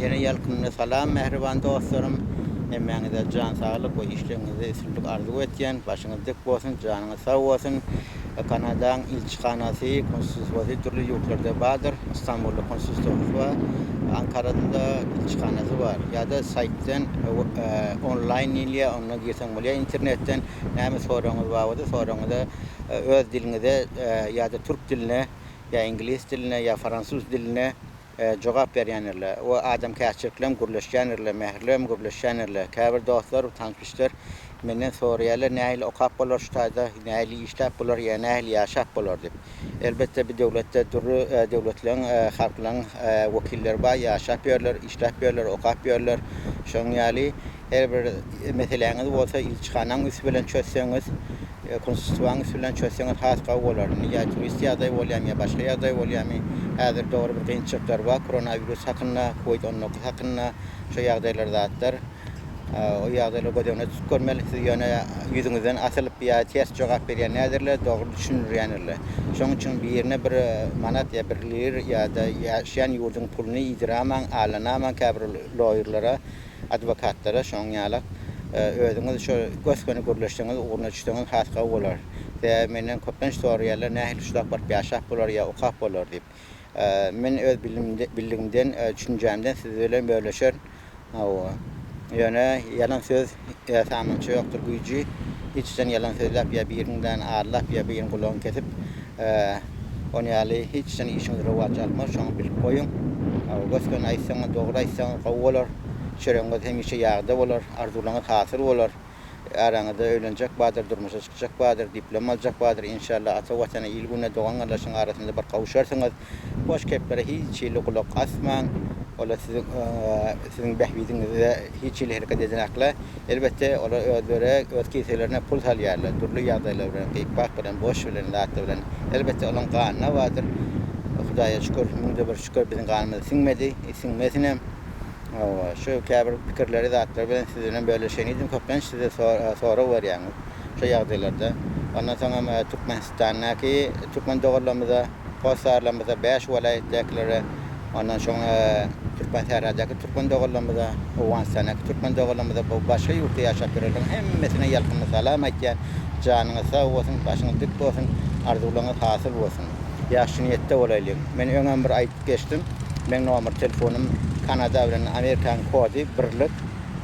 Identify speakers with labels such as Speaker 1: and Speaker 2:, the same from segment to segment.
Speaker 1: Ýene ýalkymly salam mähriban dostlarym. Hemmäňize jan saglyk we işleriňizde üstünlik arzuw etýän. Başyňyz dik bolsun, janyňyz sag bolsun. Kanadaň ilçihanasy, konsulstwosy dürli ýurtlarda bardyr. Stambulda konsulstwosy bar, Ankarada-da ilçihanasy bar. Ýa-da saýtdan onlaýn diýilýär, onda girseň bolýar internetden. Näme soragyňyz bar bolsa, soragyňyza öz diliňize ýa-da türk diline, ýa iňlis diline, ýa fransuz diline jogap berýändirler we adamkärçilikli hem gürleşýändirler, mähirli hem gürleşýändirler. Käbir dostlar, tanyş-bilişler menden soraýarlar, nähili okap bolar şu taýda, nähili işläp bolar ýa nähili ýaşap bolar diýip. Elbetde, bu döwletde dürli döwletleriň, halklaryň wekilleri bar, ýaşap ýörler, işläp ýörler, okap ýörler. Şonuň ýaly Her bir meseläňiz bolsa ilçihanaň üsti bilen çözseňiz, konsulstwaň üsti bilen çözseňiz has gowy bolar. Indi ýa turist ýagdaýy bolýamy ýa başga ýagdaý bolýamy, häzir dogry bir kynçylyklar bar koronawirus hakynda, kowid 19 hakynda şo ýagdaýlar zatlar. O ýagdaýlary göz öňünde tutup görmeli. Siz ýöne ýüzüňizden asylyp ýa ters jogap berýän nädirler, dogry düşündirýändirler. Şoň üçin birine bir manat ýa bir lir ýa-da ýaşaýan ýurduň puluny iýdiramaň, allanamaň käbir loýerlere. Adwokatlara şonuň ýalak özüňiz şo gös-göni gürleşseňiz, ugruna düşseňiz has gowy bolar. Sebäbi menden köplenç soraýarlar, nähili şulak baryp ýaşap bolar ýa okap bolar diýip. Men öz bildigimden, düşünjämden siz bilen bölüşerin. Hawa. Ýöne ýalan söz samynça ýokdur güýji. Hiç haçan ýalan sözläp ýa birinden aldap ýa biriniň gulagyny kesip Ony ýaly hiç haçan işiňiz rowaç almaz, şoňy bilip goýuň. Gös-göni aýtsaňyz, dogry aýtsaňyz gowy bolar. Çöregiňiz hemişe ýagda bolar, arzuwlaryňyz hasyl bolar. Araňyzda öýlenjek bardyr, durmuşa çykjak bardyr, diplom aljak bardyr. Inşallah ata Watana, il-güne, dogan-gardaşyň arasynda bir gowşarsyňyz. Boş geplere hiç hili gulak asmaň. Olar siziň siziň bähbidiňize hiç hili hereket edenaklar. Elbetde, olar özleri öz kiselerine pul salýarlar, dürli ýagdaýlar bilen, gypbat bilen, boş bilen, zatlar bilen. Elbetde, olaryň ganyna bardyr. Hudaýa şükür, müňde bir şükür biziň ganymyza siňmedi, siňmesinem. Hawa, şu käbir pikirleri, zatlar bilen siz bilen bölüşeýin diýdim. Köplenç size sorag berýäňiz şu ýagdaýlarda. Ondan soňam Türkmenistandaky türkmen doganlarymyza Hossarlarymyza, bäş welaýatdakilere, ondan soň Türkmensähradaky türkmen doganlarymyza, Owganystandaky türkmen doganlarymyza, bu başga ýurtda ýaşap ýörenleriň hemmesine ýalkymly salam aýtýan. Janyňyz sag bolsun, başyňyz dik bolsun, arzuwlaryňyz hasyl bolsun. Ýagşy niýetde bolaýlyň. Men öňem bir aýdyp geçdim. Meň nomer telefonym Kanada bilen Amerikanyň kody birlik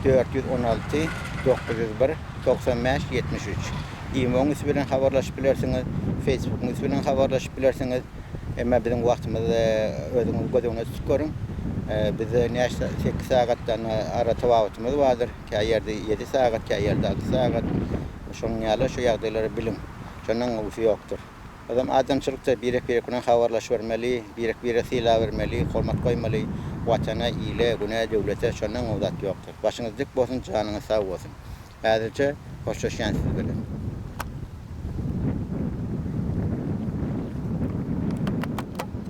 Speaker 1: 416 901 95 73. Imo-nyň üsti bilen habarlaşyp bilersiňiz, Facebook-yň üsti bilen habarlaşyp bilersiňiz. Emma biziň wagtymyzy özüňiz göz öňüne tutup görüň. Bizde näçe sekiz sagatdan ara tapawutymyz bardyr. Kä ýerde ýedi sagat, kä ýerde alty sagat. Şonuň ýaly şu ýagdaýlary biliň. Şondan gowusy ýokdur. Özem adamçylykda birek-birek bilen habarlaşybermeli, birek-biregi sylabermeli, hormat goýmaly. Watana, ile, güne, döwlete şondan gowy zat ýokdur. Başyňyz dik bolsun, janyňyz sag bolsun. Häzirçe hoşlaşýan siz bilen.